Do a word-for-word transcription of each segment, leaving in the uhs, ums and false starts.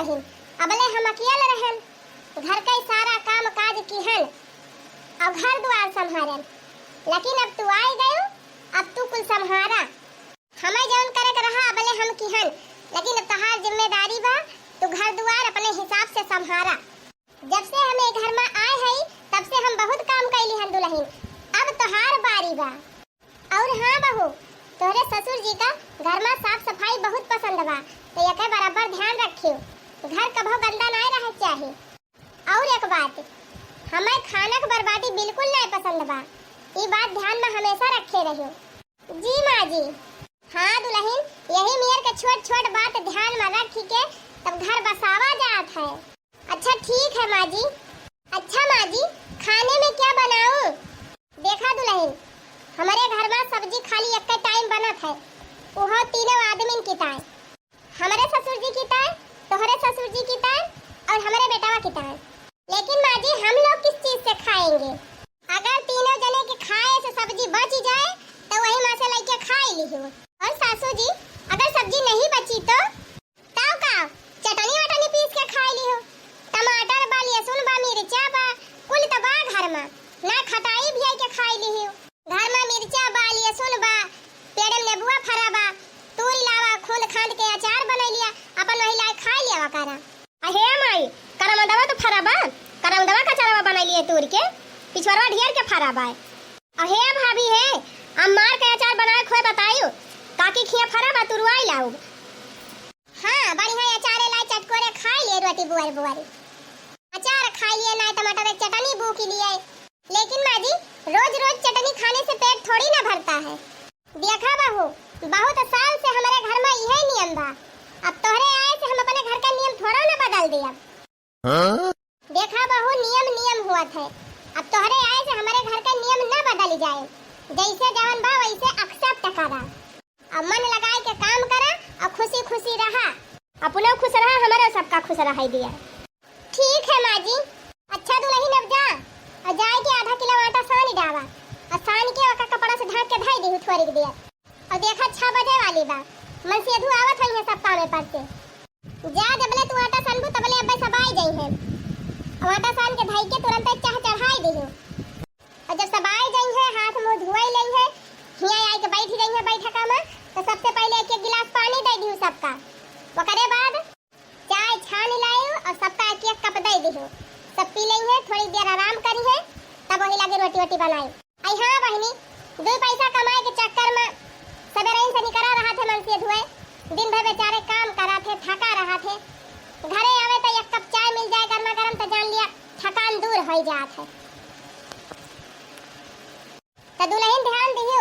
अबले हम अकेल रहन, घर के सारा काम काज किहन, अउ घर दुआर संभारन, लेकिन अब तू आइ गयू, अब तू कुल संभारा। हमें जौन करे के रहा, अबले हम किहन, लेकिन अब तहार जिम्मेदारी बा, तू घर दुआर अपने हिसाब से संभारा। जब से हम ए घर में आए हई, तब से हम बहुत काम कैली हन दुलहिन, अब तोहार बारी बा। और हाँ बहू, तोहरे ससुर जी का घर में साफ सफाई बहुत पसंद बा, तो एके बराबर ध्यान रखियो, घर कभो गंदा नाय रहे चाही। और एक बात, हमें खाना के बर्बादी बिल्कुल नाय पसंद बा, ई बात ध्यान में हमेशा रखे रहियो। जी माँ जी। हाँ दुलहिन, यही मेर के छोट छोट बात ध्यान में रखी के तब घर बसावा जात है। अच्छा ठीक है माँ जी। अच्छा माँ जी, खाने में क्या बनाऊं? देखा दुलहिन, हमरे घर में सब्जी खाली एक टाइम बनत है, उहो तीनों आदमी की ताय। हमरे ससुर जी की ताय, तोहरे ससुर जी की ताय और हमरे बेटवा की ताय। लेकिन माँ जी, हम लोग किस चीज से खाएंगे? अगर तीनों जने के खाए से सब्जी बच जाए, तो वही में से लइके खाए लिहो। और सासू जी, अगर सब्जी नहीं बची तो? तब का, चटनी वटनी पीस के खाए लिहो। टमाटर बा, लहसुन बा, मिर्चा बा, कुल तो बा घर में, ना खटाई भी आई के खाए लिहो। घर में मिर्चा बा, लहसुन बा, पेड़ में नेबुआ फरा बा, तूरी लावा, खूंद खांद के अचार बनाई लिया, अपन वही लाए खाए लिया करा। अहे माई, करमदवा तो फरा बा, करमदवा का अचारवा बनाई लिए तूर के, पिछुआरवा ढेर के फरा बा। अहे भाभी हे, अम्मार के अचार बनाए खोए बतायु, काकी खिया फरा बा, तुरुआई लाउब। हाँ, बढ़िया अचारे लाए, चटकोरे खाई लिए रोटी बुआरी बुआरी। अचार खाई लिए, नाय टमाटर के चटनी बूकी लिए। लेकिन माँ जी, रोज रोज चटनी खाने से पेट थोड़ी ना भरता है। देखा बहू, बहुत साल से हमरे घर में इहे नियम बा। अब तोहरे आए से हम अपने घर का नियम थोड़ा ना बदल देब। हाँ? देखा बहू, नियम नियम हुआ थे। अब तोहरे आए से हमरे घर का नियम ना बदल जाए। जैसे जवन बा वैसे accept करा। अब मन लगाए के काम करा और खुशी खुशी रहा। अपनो खुश रहा, हमरो सबका खुश रहाई दिया। ठीक है माँ जी। अच्छा दुलहिन, अब जा और जाए के आधा किलो आटा सान डावा और सान के ओका कपड़ा से ढांक के धई दिहु थोड़ी देर। और देखा, छह बजे वाली बा, मनसेधू आवत होइहैं सब कामे पर से। जा, जबले तू आटा सानबू तबले अब्बे सब आई जइहैं। और आटा सान के धई के तुरंत चाह चढ़ाई दिहु। और जब सब आई जइहैं, हाथ मुंह धुआई लइहैं, हियां आई के बैठ जइहैं बैठका में, तो सबसे पहले एक एक गिलास पानी दे दिहु सबका। ओकरे बाद चाय छान लायो और सबका एक एक कप दे दिहो। सब पी लेइहैं, थोड़ी देर आराम करिहैं, तब वही लागे रोटी वोटी बनाई। आई हाँ बहिनी, दुई पैसा कमाए के चक्कर में सबेरइन से निकरा रहा थे मनसेधुए, दिन भर बेचारे काम करा थे, थका रहा थे। घरे आवे तो एक कप चाय मिल जाए गर्मा गर्म तो जान लिया थकान दूर हो जात है। त दुलहिन ध्यान दिहु,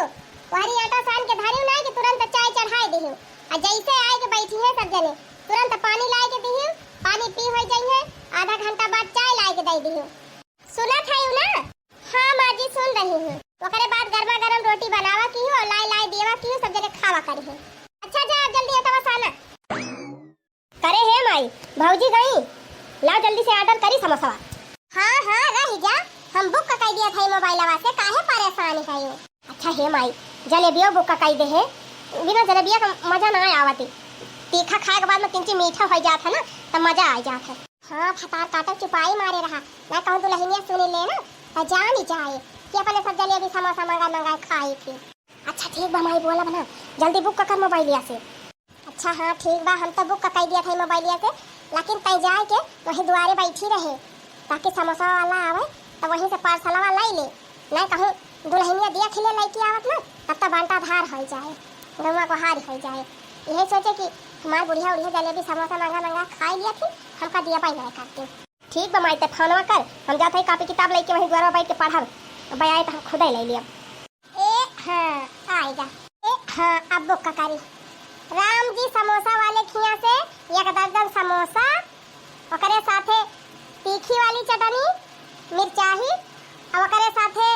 वहरी आटा सान के धरिउ नाई कि तुरंत चाय चढ़ाई दिहु। आ जैसे आए के बैठिहैं सब जने, तुरंत पानी लाए के दिहु, पानी पी होई जइहैं, आधा घंटा बाद चाय लाए के दे दिहु। सुनत हइउ ना? हाँ माँ जी, सुन रही हूँ। ओकरे बाद गर्मा गर्म रोटी बनावा किहु और लाए लाए देवा किहु, सब जने खावा करिहैं। अच्छा जा, अब जल्दी आटा साना। करे हे माई, भौजी गई, लाओ जल्दी से order करी समोसवा। हाँ, हाँ, रह जा, हम book कई दिया था मोबाइलवा से, काहे परेशान है? अच्छा हे माई, जलेबियो book कई दे है, बिना जलेबिया का मजा ना आवती। तीखा खाए के बाद में किंची मीठा हो जात है ना, तो मजा आ जात है। हाँ, फतार काटो चुपाई मारे रहा, ना कहूँ दुलहिनिया सुनी ले ना, तो जान ही जाए कि अपने सब जलेबी समोसा मंगा मंगा खाई थी। अच्छा ठीक बा माई, बोला बना, जल्दी book कर मोबाइलिया से। अच्छा हाँ ठीक बा, हम तो book कई दिया था मोबाइलिया से, लेकिन तय जाए के वही दुआरे बैठी रहे, ताकि समोसा वाला आवे तो वहीं से पार्सलवा लाई ले। नहीं कहूँ दुलहिनिया दिया खिले लइके आवत ना, तब तो बंटाधार हो जाए, गौवा गोहार हो जाए। यही सोचे कि हमार बुढ़िया उढ़िया जलेबी समोसा मंगा मंगा खाई लिया थी, हमका दिया पाई नहीं करती। ठीक बा माई, ते फोनवा कर, हम जात हई कॉपी किताब लइके वहीं दुआरवा बैठ के पढ़ब, अब आए तो हम खुदे ले लियब। ए हाँ, आएगा। ए हाँ, अब book करी। राम जी समोसा वाले खिया से एक दर्जन समोसा, ओकरे साथे तीखी वाली चटनी, मिर्चाही, और ओकरे साथे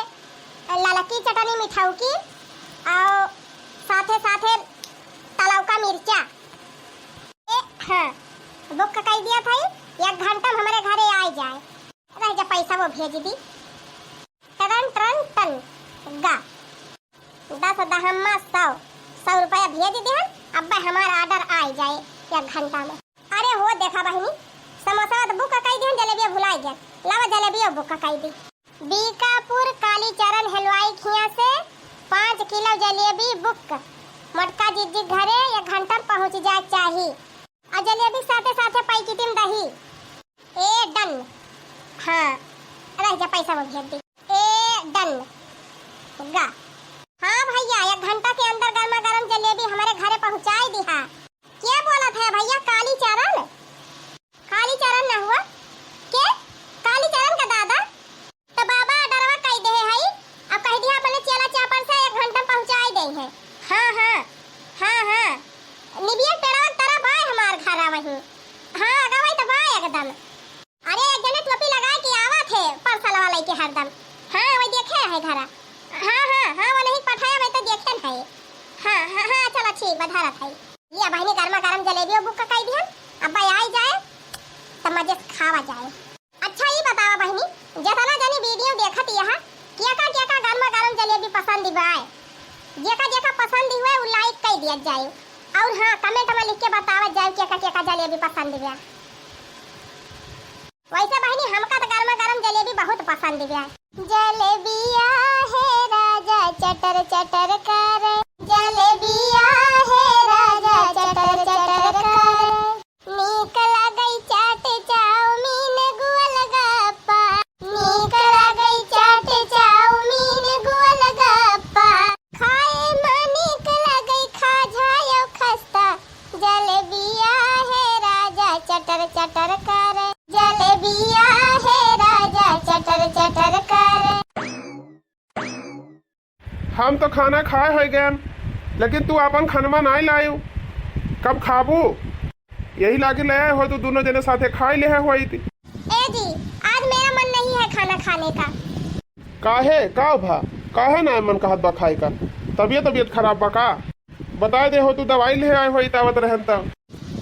ललकी चटनी मिठौकी, और साथे साथे तलौका मिर्चा। ए हाँ, book कई दिया था, एक घंटा में हमरे घरे आ जाए। रह जा, पैसा वो भेज दी। टरन टरन टन गा। दस दहम्मा सौ, सौ रुपया भेज दिहन, अब्बे हमार order आ जाए एक घंटा में। अरे हो देखा बहिनी, समोसा तो बुक कई दिहन, जलेबिया भुलाई गया। लावा जलेबिया बुक कई दी। बीकापुर कालीचरण हलवाई खिया से पाँच किलो जलेबी बुक। मोटका जीजी घरे एक घंटा में पहुँच जाए चाही। और जलेबी साथे साथे पैकेट में दही। ए डन। हाँ, रह जा, पैसा वो भेज दी। ए डन। गा। हाँ भैया, एक घंटा के अंदर गर्मा गर्म जलेबी हमारे घरे पहुँचाई दिहा। क्या बोलत है भैया, कालीचरण? कालीचरण ना हुआ? के? कालीचरण का दादा? तो बाबा डरवा कई दे है, अब कह दिया अपने चेला चापर से एक घंटा में पहुँचाई दे है। हाँ, हाँ, हाँ, हाँ। निबिया पेड़वा तरफ आए हमार घर वहीं। हाँ, गवाई तो बा एकदम। अरे, एक जने टोपी लगा के आवत है, parcel वाला के हरदम। हाँ, वही देखे है घरा। हाँ, हाँ, हाँ, वो नहीं पठाया, मैं तो देखे है। हाँ, हाँ, हाँ, चला ठीक बा, धरत है। लिया बहिनी, गर्मा गर्म जलेबियो बुक कई दिहन, अब आई जाए, तब मजे से खावा जाए। अच्छा, ई बतावा बहिनी, जेतना जनी video देखत यह, केका केका गर्मा गर्म जलेबी पसंद बा? जेका जेका पसंद हुए, उ like कई दिया जाए। और हाँ, comment में लिख के बतावा जाए, केका केका जलेबी पसंद बा। वैसे बहिनी, हमका तो गर्मा गर्म जलेबी बहुत पसंद बा। जलेबिया है राजा चटर चटर कर, जलेबिया है राजा चटर चटर कर। नीक लागै चाट चाउमीन गोलगप्पा, नीक लागै चाट चाउमीन गोलगप्पा। खाए मा नीक लागै खाजा यो खस्ता, जलेबिया है राजा चटर चटर कर, जलेबिया है राजा चटर चटर कर। हम तो खाना खाए होइ गएन, लेकिन तू आपन खनवा नाई लायू। कब खाबू? यही लागे ले आए हो, तू दोनों जने साथे खाए ले होइत। ए जी, आज मेरा मन नहीं है खाना खाने का। काहे? का भा? काहे ना मन कहत बा खाए का? तबियत, तबियत खराब बा का? बताए दे हो, तू दवाई ले आए होइत आवत रहन त।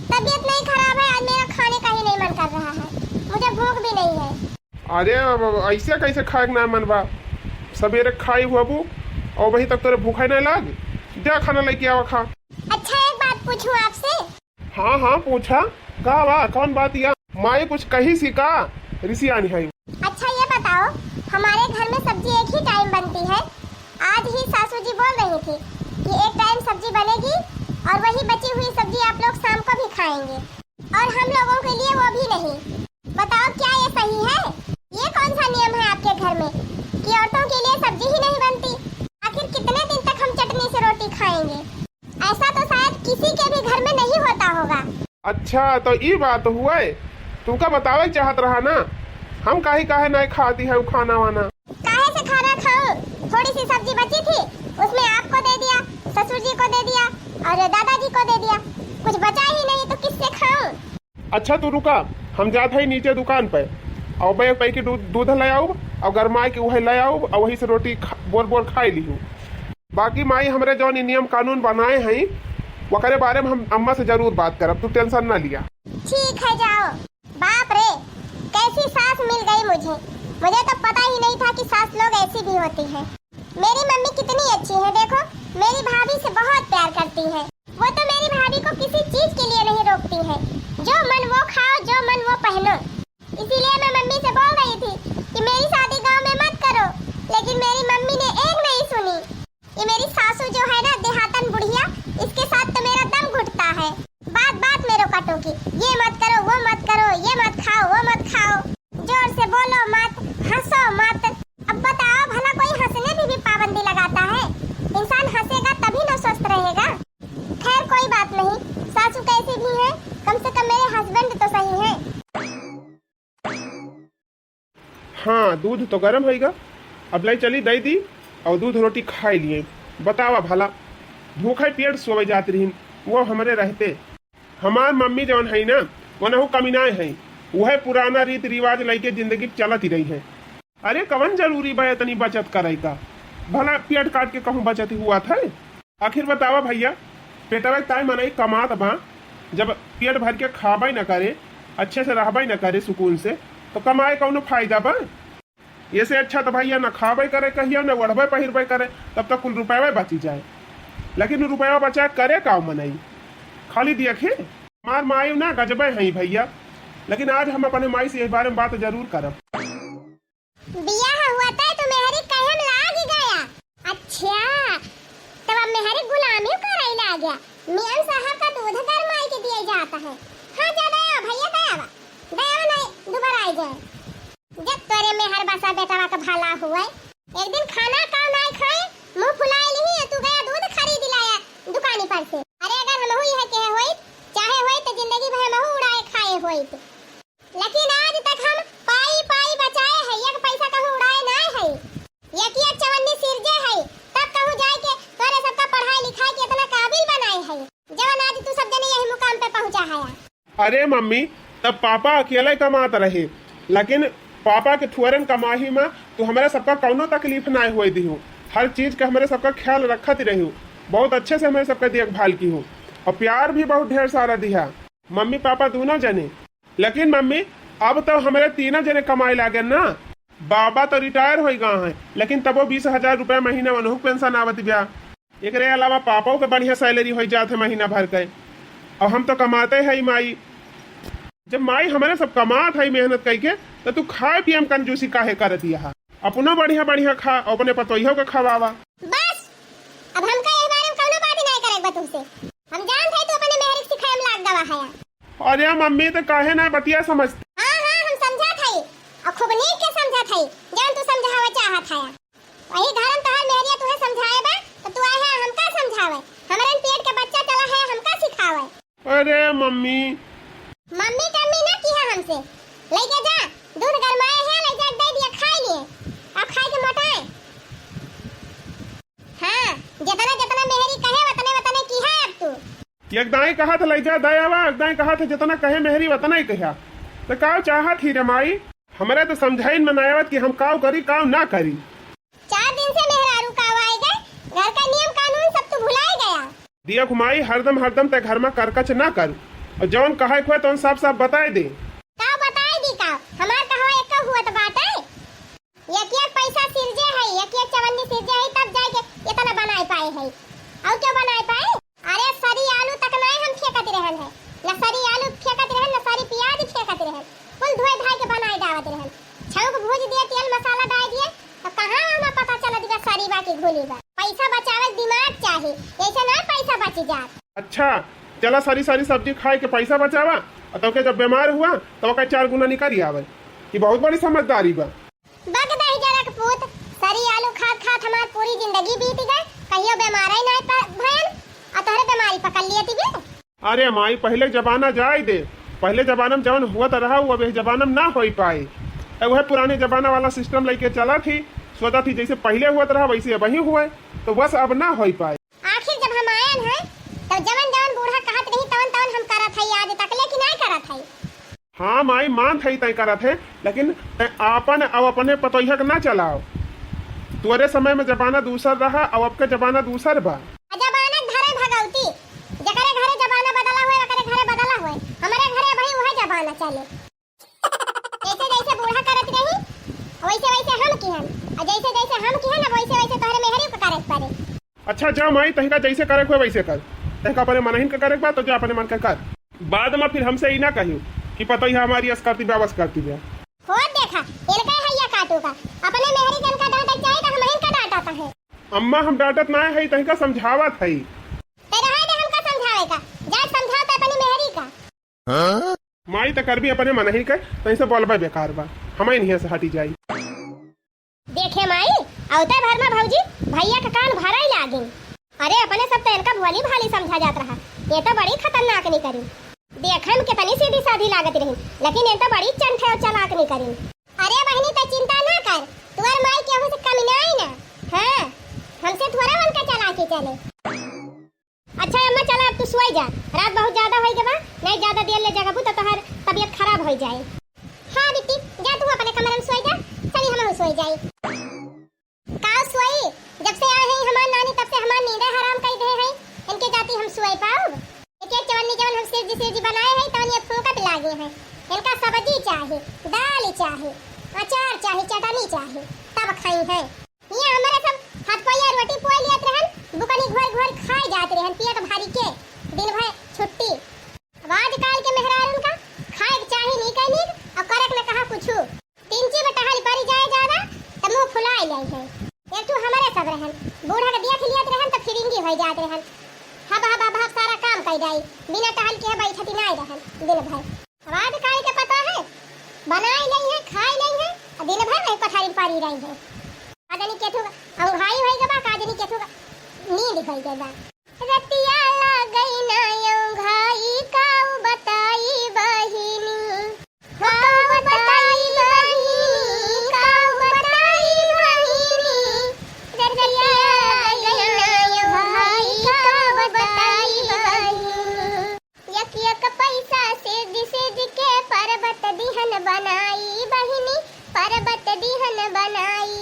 तबियत नहीं खराब है, आज मेरा खाने का ही नहीं मन कर रहा है, मुझे भूख भी नहीं है। अरे, अब ऐसे कैसे खाए के ना मन बा? सबेरे खाई हुआ बू, और वही तक तोरे भूखा नहीं लाग। जा खाना लेके आवा, खा। अच्छा, एक बात पूछूं आपसे? हाँ, हाँ, पूछा। का बा, कौन बात या? माई कुछ कही सी का? रिसियानी है। अच्छा, ये बताओ, हमारे घर में सब्जी एक ही time बनती है। आज ही सासू जी बोल रही थी कि एक time सब्जी बनेगी और वही बची हुई सब्जी आप लोग शाम को भी खाएंगे। और हम लोगों के लिए वो भी नहीं। बताओ, क्या ये सही है? ये कौन सा नियम है आपके घर में कि औरतों के लिए सब्जी ही नहीं बनती? आखिर कितने दिन तक हम चटनी से रोटी खाएंगे? ऐसा तो शायद किसी के भी घर में नहीं होता होगा। अच्छा, तो ई बात हुए, तुमका बतावे चाहत रहा ना, हम काहे काहे नहीं खाती है खाना वाना। काहे से खाना खाऊं? थोड़ी सी सब्जी बची थी, उसमें आपको दे दिया, ससुर जी को दे दिया और दादाजी को दे दिया। कुछ बचा ही नहीं तो किससे खाऊं? अच्छा, तू रुका, हम जात हई नीचे दुकान पे, और बे एक पैकेट दूध, दूध ले आउब, और गरमाए के उहे ले आउब, और वही से रोटी खा, बोर बोर खाई लिहू। बाकी माई हमरे जौन ई नियम कानून बनाए हई, ओकरे बारे में हम अम्मा से जरूर बात करब, तू tension ना लिया। ठीक है, जाओ। बाप रे, कैसी सास मिल गई मुझे। मुझे तो पता ही नहीं था कि सास लोग ऐसी भी होती हैं। मेरी मम्मी कितनी अच्छी है, देखो, मेरी भाभी से बहुत प्यार करती है। वो तो मेरी भाभी को किसी चीज के लिए नहीं रोकती है, जो मन वो खाओ, जो मन वो पहनो। इसीलिए मैं मम्मी से बोल रही थी कि मेरी शादी गांव में मत करो, लेकिन मेरी मम्मी ने एक नहीं सुनी। ये मेरी सासू जो है ना, देहातन बुढ़िया, इसके साथ तो मेरा दम घुटता है। बात बात में रोका टोकी, ये मत करो, वो मत करो, ये मत खाओ, वो मत खाओ, जोर से बोलो मत, हंसो मत। अब बताओ भला, कोई हंसने पे भी पाबंदी लगाता है? इंसान हंसेगा तभी ना स्वस्थ रहेगा। खैर, कोई बात नहीं, सासू कैसी भी हैं, कम से कम मेरे husband तो सही हैं। हाँ, दूध तो गरम होइगा, अब ले चली दई दी और दूध रोटी खाए लिए। बतावा भला, भूखे पेट सोवे जात रही वो हमरे रहते। हमार मम्मी जौन है ना, वो नहु कमिनाए है, वह पुराना रीत रिवाज लइके जिंदगी चलत ही रही है। अरे, कवन जरूरी बा इतनी बचत करे का? भला पेट काट के कहूँ बचत हुआ था? आखिर बतावा भैया, पेटवा के ताई मनई कमात बा, जब पेट भर के खाबे न करे, अच्छे से रहबे न करे सुकून से, तो कमाए कौनो फायदा बा? ये से अच्छा तो भैया न खाबे करे कहियो, न ओढ़बे पहिरबे करे, तब तक कुल रुपयवे बची जाए। लेकिन रुपयवा बचाए करे का मनई? खाली देखे? हमार माई ना गजबे हई भइया, लेकिन आज हम अपने माई से यही बारे में बात जरूर करब। बियाह हुआ तय तो मेहरी कहे में लाग गया। अच्छा, तब अब मेहरी गुलामी करे लाग गया। मियाँ साहब का दूध गरमाई के दिए जाता है। हाँ, जा दया भइया, दया बा। दया नहीं, दोबारा आ जाए। जब तोरे मेहर बसा बेटवा का भला हुए। एक दिन खाना का नाई खाए, मुंह फुलाए लिही, तू गया दूध खरीद लाया दुकानी पर से। अरे अगर हमहू यह कहे होइत, चाहे होइत तो जिंदगी भर हमहू उड़ाए खाए होइत। लेकिन आज तक हम पाई पाई बचाए है, एक पैसा कहूँ उड़ाए नाय है। एक एक चवन्नी सिरजे है, तब कहूँ जाए के तोरे सबका पढ़ाई लिखाई के इतना काबिल बनाए है, जवन आज तू सब जने यही मुकाम पे पहुँचा है। अरे मम्मी, तब पापा अकेले कमात रहे, लेकिन पापा के थुअरन कमाही में तू हमरे सबका कौनो तकलीफ नाय होए दिहू। हर चीज के हमरे सबका ख्याल रखत रहियो, बहुत अच्छे से हमरे सबका देखभाल किहू और प्यार भी बहुत ढेर सारा दिहा। मम्मी पापा दोनों जने। लेकिन मम्मी, अब तो हमरे तीनों जने कमाए लागे ना। बाबा तो रिटायर हो गए हैं, लेकिन तबो बीस हजार रुपया महीना उन्हों पेंशन आवत बा। एकरे अलावा पापाओ के बढ़िया सैलरी हो जात है महीना भर के। और हम तो कमाते है माई। जब माई हमरे सब कमात है मेहनत करके, तो तू खाए पिए में कंजूसी काहे कर दिया है? अपनो बढ़िया बढ़िया खा और अपने पतोहियों के खवावा। बस, अब हमका यही बारे में कौनो बात नहीं करे बा तुमसे। हम जानत है तू अपने मेहर के सिखाए में लाग गवा है। अरे मम्मी, तो काहे ना बतिया समझती? हाँ, हाँ, हम समझत हई, और खूब नीक के समझत हई, जौन तू समझावे चाहत हया। वही घर में तोहार मेहरिया तुहे समझाए बा, तो तू आए है हमका समझावे, हमरन पेट के बच्चा चला है हमका सिखावे। अरे मम्मी। मम्मी टम्मी ना किहा हमसे, लइके जा, दूध गरमाए है, लइके दे दिया, खाए लिए, अब खाए के मोटाए। हाँ, जितना जितना मेहरी कहे, वतने वतने किहा अब तू। एक दाई कहा था लइजा दयावा, एक दाई कहा था जितना कहे मेहरी वतना ही कहा। तो का चाहत ही रे माई? हमरे तो समझाइन में ना आवत कि हम काव करी, काव ना करी। चार दिन से मेहरारू काव आए गए, घर का नियम कानून सब तू भुलाए गया। दिया घुमाई हरदम, हरदम ते घर में करकच ना करू। और जौन कहे खोए तौन साफ साफ बताए दे। का बताए दी का? हमार कहवा एक हुआ तो बात है। एक एक पैसा सिरजे है, एक एक चवन्नी सिरजे है, तब जाके इतना बनाए पाए है। और क्यों बनाए पाए? अरे सरी आलू तक नाय हम फेंकत रहन है, न सरी आलू फेंकत रहन, न सरी प्याज फेंकत रहन, कुल धोए धाए के बनाए डावत रहन। छौंक भूज दिए, तेल मसाला डाल दिए, तो कहाँ हमें पता चलत बा सरी बा कि घुली बा? पैसा बचावे के दिमाग चाही, ऐसे ना पैसा बची जात। अच्छा, चला सारी सारी सब्जी खाए के पैसा बचावा, और तोके जब बीमार हुआ तो ओकर चार गुना निकल आवे। ये बहुत बड़ी समझदारी बा। बक दहिजरा के पूत, सरी आलू खात खात हमार पूरी जिंदगी बीत गए, कहियो बीमार ही नहीं प-, भयन, आ तोहरे बीमारी पकड़ लिए तिबे। अरे माई, पहले जमाना जाए दे, पहले जमाना में जवन हुआ तो रहा, वो अब इस जमाना में ना हो पाए। अब वह पुराने जमाना वाला सिस्टम लेके चला थी, सोचा थी जैसे पहले हुआ तो रहा वैसे अब ही हुए, तो बस अब ना हो पाए। आखिर जब हम आयन हैं, तब जवन जवन बूढ़ा कहत रही तवन तवन हम करत हई, आज तक ले कि नहीं करत हई। हाँ माई, मान थई तय करत है, लेकिन तय आपन अउ अपने पतोहिया के ना चलाओ। तोरे समय में जमाना दूसर रहा, अउ अब के जमाना दूसर बा। जमाना के धरे भगौती, जकरे घरे जमाना बदला हुए, ओकरे घरे बदला हुए। हमरे घरे अबही उहे जमाना चले। जैसे जैसे बूढ़ा करत रही, वैसे वैसे हम किहन, और जैसे जैसे हम किहन, अब वैसे वैसे तोहरे मेहरी के करे के पड़े। अच्छा जा माई, तहिका जैसे करे के होए वैसे कर, तहिका अपने मनहिन के करे के बा तो जा अपने मन के कर। बाद में फिर हमसे ई ना कहियो कि पतोहिया हमारी अस करती बा, वस करती बा। हो देखा, इनका है या काटू का, अपने मेहरी के इनका डांटे के चाही तो हम इनका डांटत है। अम्मा हम डांटत ना है, तहिका समझावत है। ते रहा दे हमका समझावे का, जा समझाओ तो अपनी मेहरी का। माई त करबी अपने मनही के, तहीं से बोलबे बेकार बा, हम इन्हीं से हटी जाई। देखे माई, अवते भर में भौजी भैया के कान भराई लागिन। अरे अपने सब तो इनका भोली भाली समझा जात रहा, ये तो बड़ी खतरनाक निकरी। देखे में कितनी सीधी साधी लागत रही, लेकिन ये तो बड़ी चंठे और चालाक निकरी। अरे बहनी तो चिंता ना कर, तुअर माई केहू से कमी नहीं ना। हाँ, हमसे थोड़ा उनका चालाकी चले। अच्छा अम्मा, चला अब तू सोई जा, रात बहुत ज्यादा होई के बा, नहीं ज्यादा देर ले जगबू तो तोहार तबीयत खराब होई जाए। हाँ बिट्टी, जा तू अपने कमरे में सोई जा, चली हमहू सोई जाई। का सोई, जब से आए हैं हमार नानी तब से हमार नींदे हराम कर दे हैं, इनके जाती हम सोए पाउब? एक एक चवन्नी जवन हम सिरजी सिरजी बनाए हैं तवन ये फूंकत लागे हैं, इनका सब्जी चाहे, दाल चाहे, अचार चाहे, चटनी चाहे, तब खाई हैं। हियाँ हमरे सब हाथ पैया रोटी पोई लियत रहन, बुकनी घोर घोर खाए जात रहन, पेट भरी के, दिन भर छुट्टी। अब आज बैठती नाई रहन दिन भर। अब आज काल के पता है, बनाई लेई है, खाई लेई है, आ दिन भर वही पथारी पारी रही है। का जानी केथू औंघाई होई गबा, का जानी केथू नींद होई गबा। रतिया लागई ना औंघाई, काऊ बताई बहिनी, काऊ बताई बहिनी, काऊ बताई बहिनी। रतिया लागई ना औंघाई, काऊ बताई बहिनी। यक यक पैसा सिरजि सिरजि के, परबत दिहन बनाई बहिनी, परबत दिहन बनाई।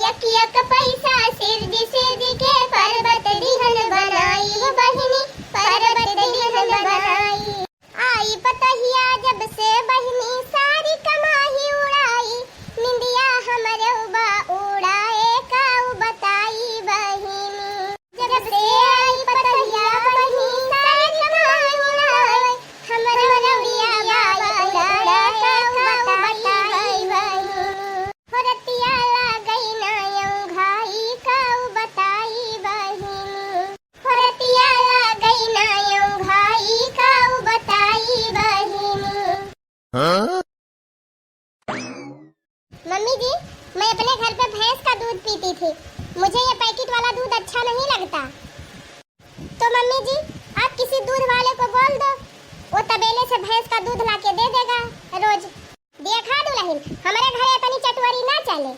यक यक पैसा सिरजि सिरजि के, परबत दिहन बनाई बहिनी, परबत दिहन बनाई। आई पतहिया जब से बहिनी, सारी कमाई उड़ाई, निंदिया हमरे उबा उड़ाए, काऊ बताई बहिनी। जब से आई पतहिया बहिनी, सारी कमाई उड़ाए, हमरे निंदिया बाई उड़ाए, काऊ बताई बहिनी। हो रतिया लागई ना औंघाई, काऊ बताई बहिनी। हो रतिया लागई ना औंघाई, काऊ बताई बहिनी। हाँ? मम्मी जी, मैं अपने घर पे भैंस का दूध पीती थी, मुझे ये पैकेट वाला दूध अच्छा नहीं लगता। तो मम्मी जी, आप किसी दूध वाले को बोल दो, वो तबेले से भैंस का दूध लाके दे देगा रोज। देखा दुलहिन, हमरे घरे इतनी चटवरी ना चले।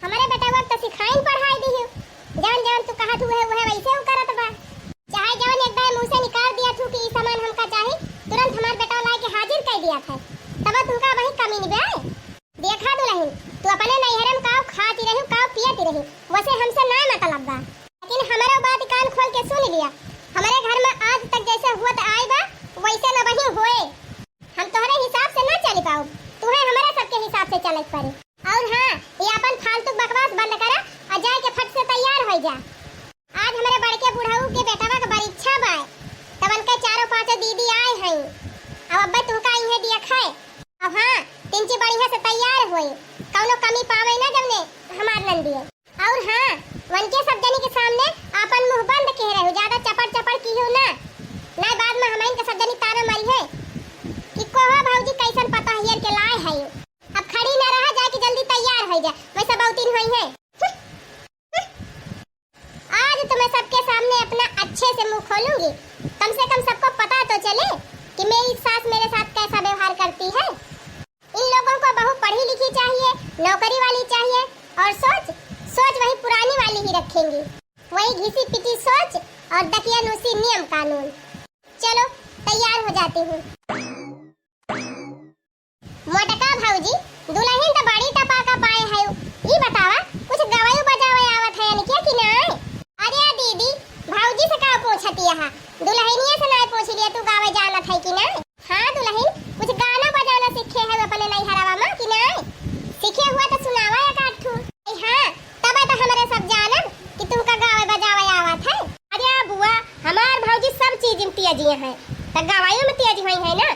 हमरे बेटवा के तो सिखाइन पढ़ाई दिहु, जवन जवन तू कहत हुए उहे वैसे उ करत बा। चाहे जवन एक दाई मुँह से निकाल दिया थू कि ई सामान हमका चाही, तुरंत हमार बेटवा लाए के हाजिर कर दिया था, तब तुमका वही कमी निबे। देखा दुलहिन, तू अपने नैहरे में काव खाती रही, काव पियती रही, वैसे हमसे ना मतलब बा, लेकिन हमरो बात कान खोल के सुन लिया। हमरे घर में आज तक जैसे हुआ त आई बा, वैसे न वही होए। हम तोहरे हिसाब से ना चली पाउब, तुहे हमरे सबके हिसाब से चले के पड़ी। और हाँ, ये अपन फालतू बकवास बंद करा और जाए के फट से तैयार हो जा। आज हमरे बड़के बुढ़ऊ के बेटवा के परीक्षा बाय, तब उनके चारों पांचों दीदी आए हैं। अब अब्बे तुमका इहे दिया खाए। अब हाँ, तिनची बढ़िया से तैयार होए, कौनो कमी पावे ना जवने हमार नंदिये। और हाँ, वनके सब जनी के सामने आपन मुंह बंद कह रहे हो, ज्यादा चपड़ चपड़ की हो ना, नहीं बाद में हम इनके सब जनी ताना मारी है कि कोहो भौजी कैसन पतोहियन के लाए है। अब खड़ी ना रहा, जाके जल्दी तैयार हो जा, वैसे बहुतीन होई है। आज तो मैं सबके सामने अपना अच्छे से मुंह खोलूंगी, कम से कम सबको पता तो चले कि मेरी सास मेरे साथ कैसा व्यवहार करती है। इन लोगों को बहू पढ़ी लिखी चाहिए, नौकरी वाली चाहिए, और सोच, सोच वही पुरानी वाली ही रखेंगी, वही घिसी पिटी सोच और दकियानूसी नियम कानून। चलो, तैयार हो जाती हूँ। मोटका भौजी, दुलहिन त बड़ी टपाका पाए है। ई बतावा, कुछ गवाई बजावे आवत है यानी क्या कि नाय? अरे दीदी, भौजी से का पूछती है? दुलहिनिया से नाय पूछ लिया, तू गावे जानत है कि नाय? हाँ दुलहिन, कुछ गाना बजाना सीखे है अपने नैहरवा में कि नाय? सीखे हुआ तो सुनावा एक आध ठू। ए हाँ, तब तो हमरे सब जानब कि तुमका गावे बजावे आवत है। अरे बुआ, हमार भौजी सब चीज में तेजिया है, त गवाइयो में तेज होई है ना।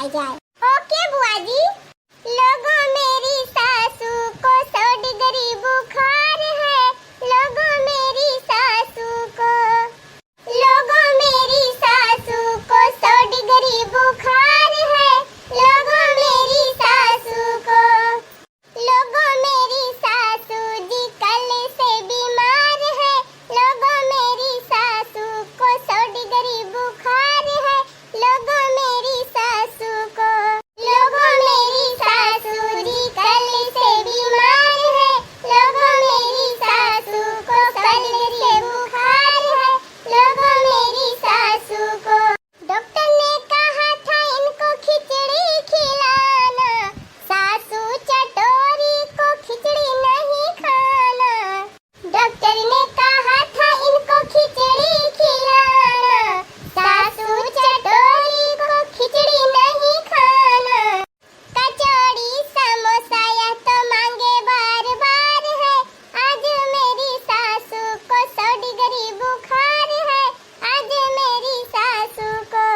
जाए। ओके बुआ जी। लोगों, मेरी सासू को सौ डिग्री बुखार है। लोगों, मेरी सासू को, लोगों, मेरी सासू को सौ डिग्री बुखार है। लोगों, मेरी सासू को, लोगों, मेरी सासू जी कल से बीमार है। लोगों, मेरी सासू को सौ डिग्री बुखार है। लोगों, मेरी सासू को, लोगों, मेरी सासू जी कल से बीमार है। लोगों, मेरी सासू को कल से बुखार है। लोगों, मेरी सासू को। डॉक्टर ने कहा था इनको खिचड़ी खिलाना, सासू चटोरी को खिचड़ी नहीं खाना। डॉक्टर ने कहा था इनको खिचड़ी खिलाना, सासू चटोरी को खिचड़ी नहीं खाना। कचौड़ी समोसा यह तो मांगे बार बार है, आज मेरी सासू को सौ डिग्री बुखार है। आज मेरी सासू को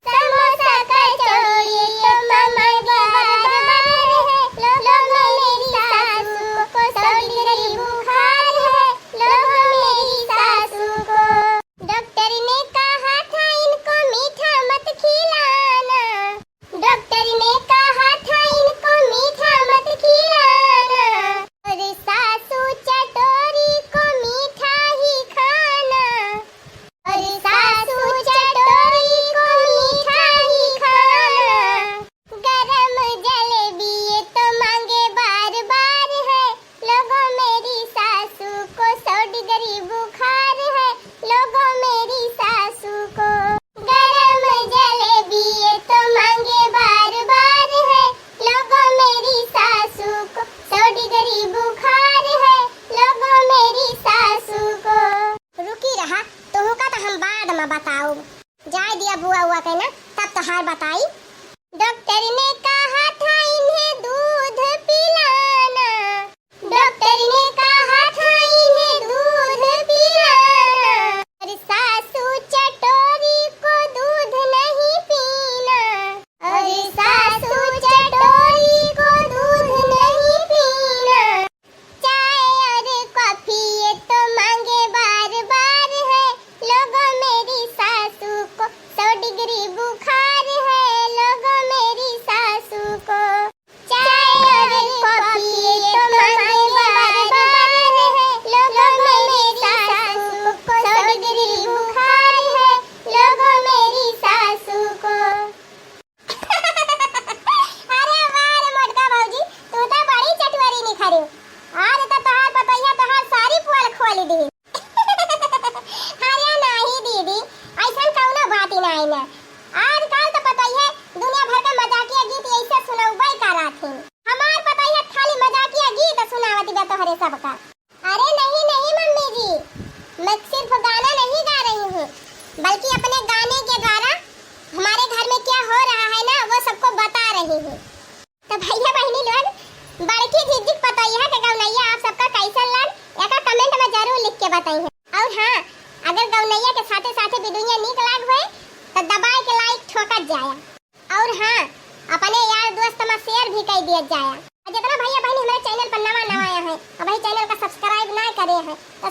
समोसा कचौड़ी तो मांगे बार बार है। लोगों, मेरी सासू को सौ डिग्री बुखार है। लोगों, मेरी सासू को। डॉक्टर ने कहा था इनको मीठा मत खिलाना। डॉक्टर ने कहा था इनको मीठा मत खिलाना। और सासू चटोरी को मीठा ही खाना। और सासू चटोरी को मीठा ही खाना। गरम जलेबी ये तो मांगे बार बार है। लोगों, मेरी सासू को सौ डिग्री बुखार है। लोगों, मेरी सासू को। गरम जलेबी ये तो मांगे बार बार है। लोगों, मेरी सासू को सौ डिग्री बुखार है। लोगों, मेरी सासू को। रुकी रहा, तोहका तो हम बाद में बताउब। जाए दिया बुआ हुआ के ना, तब तोहार बताई। डॉक्टर ने कहा था इन्हें दूध पिलाना। डॉक्टर ने कहा था इन्हें दूध पिलाना। और सासू चटोरी को दूध नहीं पीना। और सासू चटोरी को दूध नहीं पीना। चाय और कॉफी ये तो मांगे बार बार है। लोगों, मेरी सासू को सौ डिग्री बुखार है। लोगों, मेरी सासू को। चाय और कॉफी ये तो मांगे बार बार है। लोगों, मेरी सासू को सौ डिग्री बुखार है। लोगों, मेरी सासू को। अरे वाह रे मोटका भौजी, तू तो बड़ी चटुअरी निखरिउ। आज तो तोहार पतोहिया तोहार सारी पोल खोल दी। अरे नाही दीदी, अइसन कउनो बात ही नाही ना। आजकल तो पतोहिया दुनिया भर का मजाकिया गीत ऐसे सुनउबे करत ही। हमार पतोहिया खाली मजाकिया गीत सुनावत बा तोहरे सबका। अरे नहीं, नहीं मम्मी जी, मैं सिर्फ गाना नहीं गा रही हूँ, बल्कि अपने गाने के द्वारा हमारे घर में क्या हो रहा है ना, वो सबको बता रही हूँ। तो भैया बहिनी लोग, बड़की झिझिक पतोहिया के गौनैया आप सबका कैसन लाग, एका comment में जरूर लिख के बताइए। और हाँ, अगर गौनैया के साथे साथे वीडियो नीक लाग होए, तो दबाए के like ठोकत जाया। और हाँ, अपने यार दोस्त में share भी कर दिया जाए। और जितना भैया बहन हमारे channel पर नवा नवा आया है, अबही channel का subscribe ना करे हैं, तो